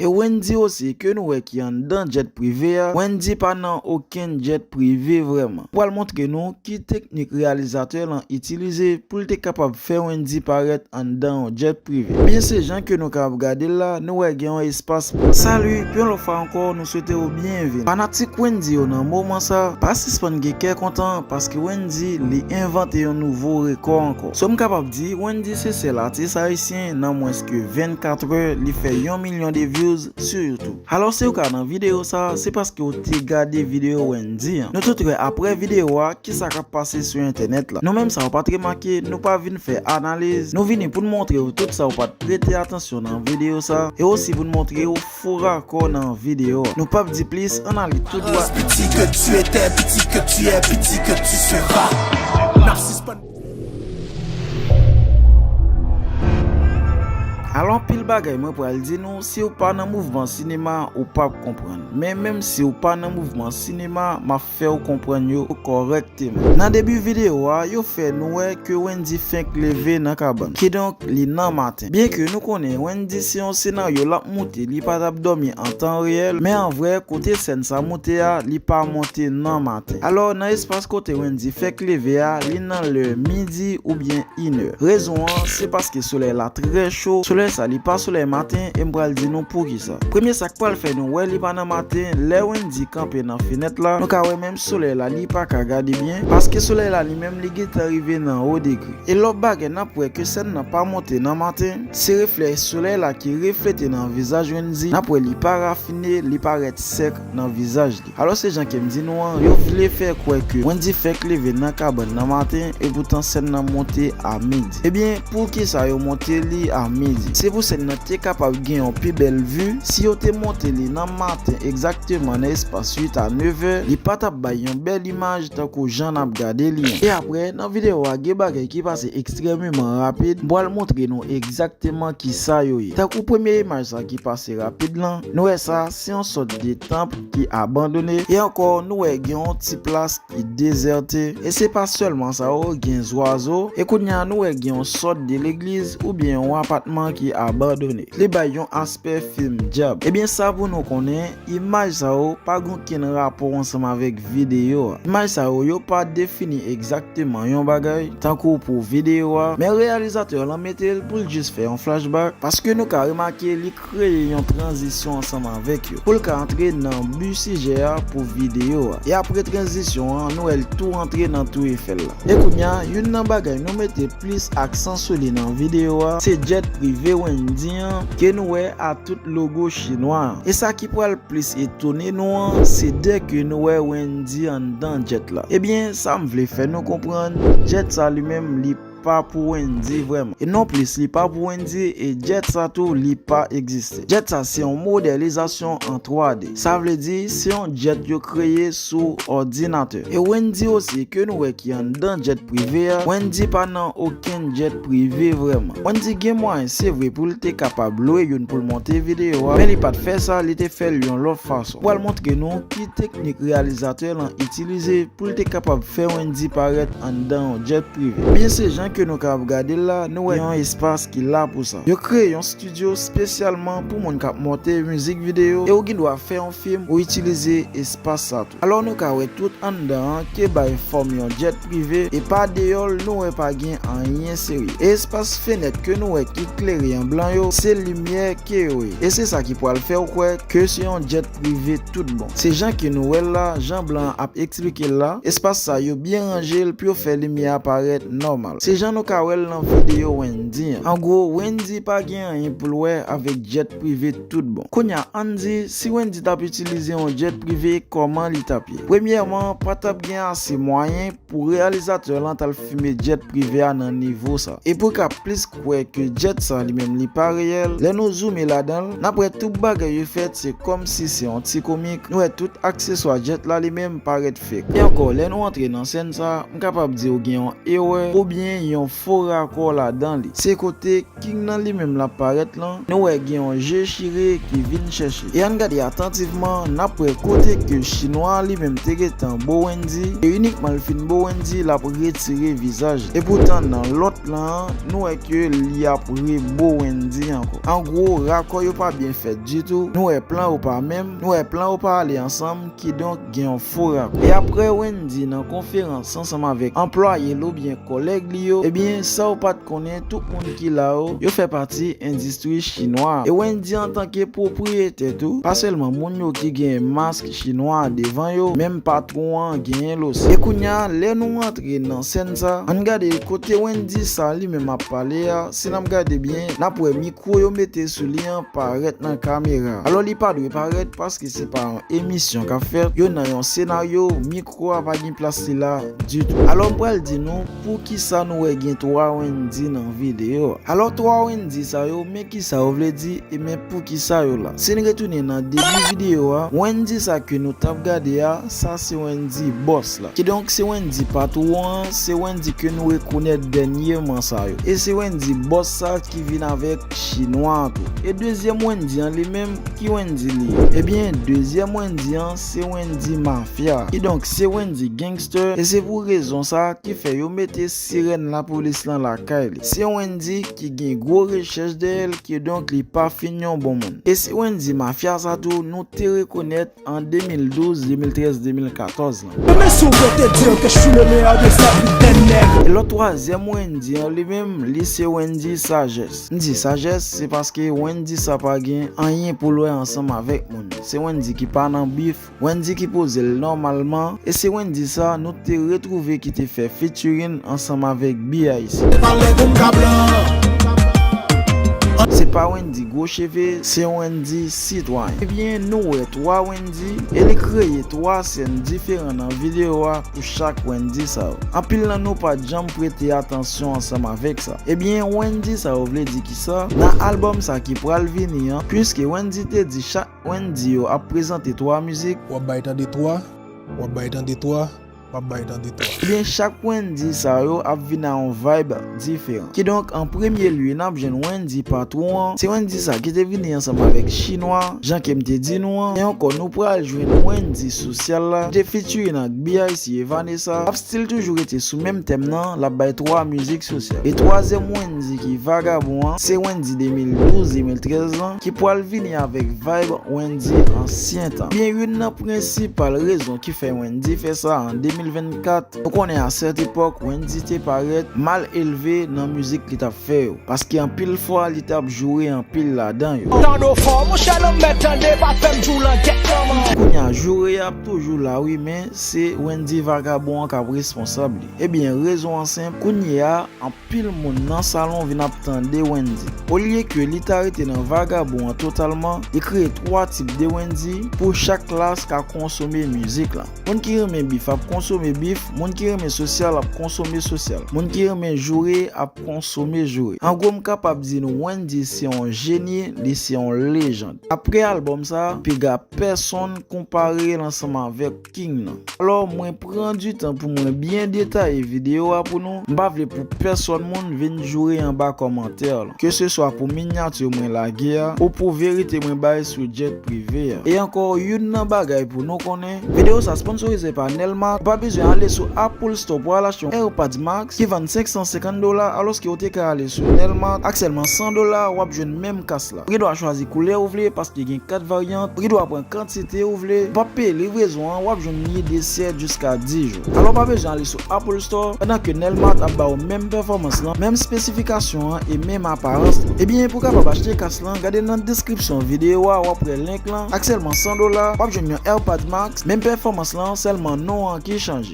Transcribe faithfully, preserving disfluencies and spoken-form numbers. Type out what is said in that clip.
E Wendy osi ke nou wè ki anndan djèt prive a, Wendy pa nan okenn djèt prive vrèman. M pral montre nou ki teknik reyalizatè lan itilize pou l te kapab fè Wendy parèt anndan yon djèt prive. Ebyen, se jan ke nou ka ap gade l la, nou wè gen yon espas. Salut, yon lòt fwa ankò, nou swete w byenvini. Fanatik Wendy yo nan moman sa, pa sispann gen kè kontan, paske Wendy, li envante yon nouvo rekò ankò. So m kapab di, Wendy se sèl atis ayisyen nan mwens ke vennkat è, li fè yon milyon de views sou YouTube. Alò, si w ka nan videyo sa, se paske w te gade videyo Wendy an. Nou tout wè aprè videyo a, kisa k ap pase sou entènèt la. Nou menm sa w pa t remake, nou pa vin fè analiz. Nou vini pou n montre w tout sa w pa t prete atansyon nan videyo sa, e osi pou n montre w fo rakò nan videyo a. Nou p ap di plis, ann ale tou dwat. Piti ke tu étais, piti ke tu es, piti ke tu seras. N ap sispann. Alò, anpil bagay mwen pral di nou, si w pa nan mouvman sinema, ou p ap konprann. Men menm si w pa nan mouvman sinema, m ap fè w konprann yo kòrèkteman. Nan debi videyo a, yo fè nou wè ke Wendy fenk leve nan kabann. Kidonk, li nan maten. Byenke nou konnen Wendy se yon senaryo l ap moute, li pa t ap dòmi an tan reyèl, men an vrè, kote sèn sa moute a, li pa monte nan maten. Alò, nan espas kote Wendy fenk leve a, li nan lè midi oubyen inè. Rezon an, se paske solèy la trè cho. Solèy sa, li pa solèy maten, e m pral di nou poukisa. Premye sa k pral fè nou wè li pa nan maten, lè Wendy kanpe nan fenèt la, nou ka wè menm solèy la, li pa ka gade byen, paske solèy la li menm, li gentan rive nan wo degre. E lòt bagay n ap wè ke sèn nan pa monte nan maten, se reflè solèy la ki reflete nan vizaj Wendy. N ap wè li pa rafine, li parèt sèk nan vizaj li. Alò, se jan ke m di nou an, yo vle fè kwè ke Wendy fenk leve nan kabann nan maten, e poutan sèn nan monte a midi. Ebyen, poukisa yo monte li a midi? Se pou sèn nan te kapab gen yon pi bèl vi. Si yo te monte li nan maten egzakteman nan espas uit a nèf è, li pa t ap bay yon bèl imaj tankou jan n ap gade li an. E aprè, nan videyo a, gen bagay ki pase ekstrèmeman rapid. M pral montre nou egzakteman kisa yo ye. Tankou premye imaj sa ki pase rapid lan, nou wè sa, se yon sòt de tanp ki abandone. E ankò, nou wè gen yon ti plas ki dezète. E se pa sèlman sa, o, gen zwazo. E kounye a, nou wè gen yon sòt de legliz oubyen yon apatman ki abandone. Li bay yon aspè fim dyab. Ebyen, sa pou nou konnen, imaj sa yo pa gen okenn rapò ansanm avèk videyo a. Imaj sa yo, yo pa defini egzakteman yon bagay, tankou pou videyo a, men reyalizatè lan mete l pou l jis fè yon flashback, paske nou ka remake li kreye yon tranzisyon ansanm avèk yo, pou l ka antre nan bi sijè a pou videyo a. E apre tranzisyon an, nou wè l tou antre nan Tou Efèl la. E kounye a, youn nan bagay nou mete plis aksan sou li nan videyo a, se djèt prive Wendy an, ke nou wè a tout logo chinwa an. E sa ki pral plis etone nou an, se dèke nou wè Wendy anndan djèt la. Ebyen, sa m vle fè nou konprann, djèt sa li menm, li pa pou Wendy vrèman. E nonplis, li pa pou Wendy, e djèt sa tou, li pa egziste. Djèt sa se yon modèlizasyon an twa D. Sa vle di, se yon djèt yo kreye sou òdinatè. E Wendy osi, ke nou wè ki anndan djèt prive a, Wendy pa nan okenn djèt prive vrèman. Wendy gen mwayen, se vre, pou l te kapab lwe youn pou l monte videyo a, men li pa t fè sa, li te fè l yon lòt fason. Pral montre nou ki teknik reyalizatè lan itilize pou l te kapab fè Wendy parèt anndan yon djèt prive. Ebyen, se jan ke nou ka ap gade l la, nou wè yon espas ki la pou sa. Yo kreye yon estidyo espesyalman pou moun k ap monte mizik videyo, e ou gen dwa fè yon fim ou itilize espas sa tou. Alò, nou ka wè tout anndan an ke bay fòm yon djèt prive, e pa deyò l, nou wè pa gen anyen serye. E espas fenèt ke nou wè ki klere an blan yo, se limyè ke yo ye. E se sa ki pral fè w kwè ke se yon djèt prive tout bon. Se jan ke nou wè l la, jan blan an ap eksplike l la, espas sa yo byen ranje l pou yo fè limyè a parèt nòmal. Se jan nou ka wè l nan videyo Wendy an. An gwo, Wendy pa gen anyen pou l wè avèk djèt prive tout bon. Kounye a, ann di, si Wendy t ap itilize yon djèt prive, kòman li t ap ye? Premyèman, pa t ap gen ase mwayen pou reyalizatè lan t al filme djèt prive a nan nivo sa. E pou w ka plis kwè ke djèt sa li menm li pa reyèl, lè nou zoume ladan l, n ap wè tout bagay yo fèt se kòmsi se yon ti komik. Nou wè tout akseswa djèt la li menm parèt fake. E ankò, lè nou antre nan sèn sa, m kapab di w gen yon erè oubyen yon fo rakò ladan li. Se kote King nan li menm l ap parèt lan, nou wè gen yon je chire ki vin chèche. E ann gade atantivman, n ap wè kote ke chinwa an li menm te gentan bo Wendyy, e inikman l fin bo Wendyy, l ap retire vizaj li. Epoutan nan lòt lan, nou wè ke li ap rebo Wendyy ankò. An gwo, rakò yo pa byen fèt ditou, nou wè plan yo pa menm, nou wè plan yo pa ale ansanm, kidonk gen yon fo rakò. E apre Wendyy nan konferans ansanm avèk anplwaye l oubyen kòlèg li yo, ebyen, sa w pa t konnen, tout moun ki la yo, yo fè pati endistri chinwa a. E Wendyy antanke pwopriyetè tou, pa sèlman moun yo ki gen mask chinwa a devan yo, menm patwon an genyen l osi. E kounye a, lè nou rantre nan sèn sa, ann gade kote Wendyy sa li menm ap pale a, si n ap gade byen, n ap wè mikwo yo mete sou li an parèt nan kamera. Alò, li pa dwe parèt paske se pa yon emisyon k ap fèt, yo nan yon senaryo, mikwo a pa gen plas li la ditou. Alò, m pral di nou poukisa nou wè gen twa Wendyy nan videyo a. Alò, twa Wendyy sa yo, men kisa yo vle di, e men poukisa yo la. Si n retounen nan debi videyo a, Wendyy sa ke nou t ap gade a, sa se Wendyy bòs la. Kidonk, se Wendyy patwon an, se Wendyy ke nou rekonèt dènyèman sa yo. E se Wendyy bòs sa ki vin avèk chinwa an tou. E dezyèm Wendyy an li menm, ki Wendyy li ye? Ebyen, dezyèm Wendyy an, se Wendyy mafya. Kidonk, se Wendyy gangster, e se pou rezon sa ki fè yo mete sirèn lapolis lan lakay li. Se Wendyy ki gen gwo rechèch dèyè l, kidonk li pa fin yon bon moun. E se Wendyy mafya sa tou, nou te rekonèt an de mil douz, de mil trèz, de mil katòz lan. Mwen sou kote di ke je suis le meilleur de cette putain de nèg. E lòt twazyèm Wendyy an li menm, li se Wendyy sajès. M di sajès, se paske Wendyy sa pa gen anyen pou l wè ansanm avèk moun. Se Wendyy ki pa nan bif, Wendyy ki poze l nòmalman, e se Wendyy sa nou te retwouve ki te fè featuring ansanm avèk B I C. Se pa Wendyy gwo cheve, se Wendyy sitwayen. Ebyen, nou wè twa Wendyy, e li kreye twa sèn diferan nan videyo a pou chak Wendyy sa yo. Anpil nan nou pa t janm prete atansyon ansanm avèk sa. Ebyen, Wendyy sa yo vle di kisa? Nan albòm sa ki pral vini an, piske Wendyy te di chak Wendyy yo ap prezante twa mizik. W ap bay tande twa, w ap bay tande twa, w ap bay tande twa. Ebyen, chak Wendyy sa yo ap vin a yon vibe diferan. Kidonk, an premye lye, n ap jwenn Wendyy patwon an. Se Wendyy sa ki te vini ansanm avèk chinwa, jan ke m te di nou an. E ankò, nou pral jwenn Wendyy sosyal la, ki te featuring ak B I C e Vanessa. L ap still toujou rete sou menm tèm nan, l ap bay twa mizik sosyal. E twazyèm Wendyy ki vagabon an, se Wendyy de mil douz, de mil trèz lan, ki pral vini avèk vibe Wendyy ansyen tan. Byen, youn nan prensipal rezon ki fè Wendyy fè sa an de mil vennkat, nou konnen a sèt epòk, Wendyy te parèt mal elve nan mizik li t ap fè yo, paske anpil fwa li t ap joure anpil ladan yo. Tande w fò, monchè, non, mèt tande, pa fè m di w langèt manman. Kounye a, joure ap toujou la, wi, men se Wendyy vagabon an k ap responsab li. Ebyen, rezon an senp, kounye a, anpil moun nan salon vin ap tande Wendyy. Olye ke li ta rete nan vagabon an totalman, li kreye twa tip de Wendyy pou chak klas ka konsome mizik la. Moun ki renmen bif ap konsome bif, moun ki renmen sosyal ap konsome sosyal, moun ki renmen joure ap konsome joure. An gwo, m kapab di nou Wendyy se yon jeni, li se yon lejand. Apre albòm sa, piga pèsonn konpare l ansanm avèk King nan. Alò, mwen pran di tan pou mwen byen detaye videyo a pou nou. M pa vle pou pèsonn moun vin joure anba kòmantè lan, keseswa pou minyati mwen lage a ou pou verite mwen bay sou jet prive a. E ankò, youn nan bagay pou nou konnen, videyo sa sponsorize pa Nelmart. Ou pa bezwen ale sou Apple Store pou al achte yon AirPods Max ki vann senk san senkant dola, alòske ou te ka ale sou Nelmart ak sèlman san dola, w ap jwenn menm kas la. Ou gen dwa chwazi koulè ou vle, paske gen kat varyant. Ou gen dwa pran kantite ou vle. W ap peye livrezon an, w ap jwenn li de sèt jiska dis jou. Alò, w pa bezwen ale sou Apple Store, pandan ke Nelmart ap ba w menm pèfòmans lan, menm espesifikasyon an e menm aparans lan. Ebyen, pou w kapab achte kas lan, gade nan deskripsyon videyo a, w ap wè link lan. Ak sèlman san dola, w ap jwenn yon AirPods Max, menm pèfòmans lan, sèlman non an ki chanje.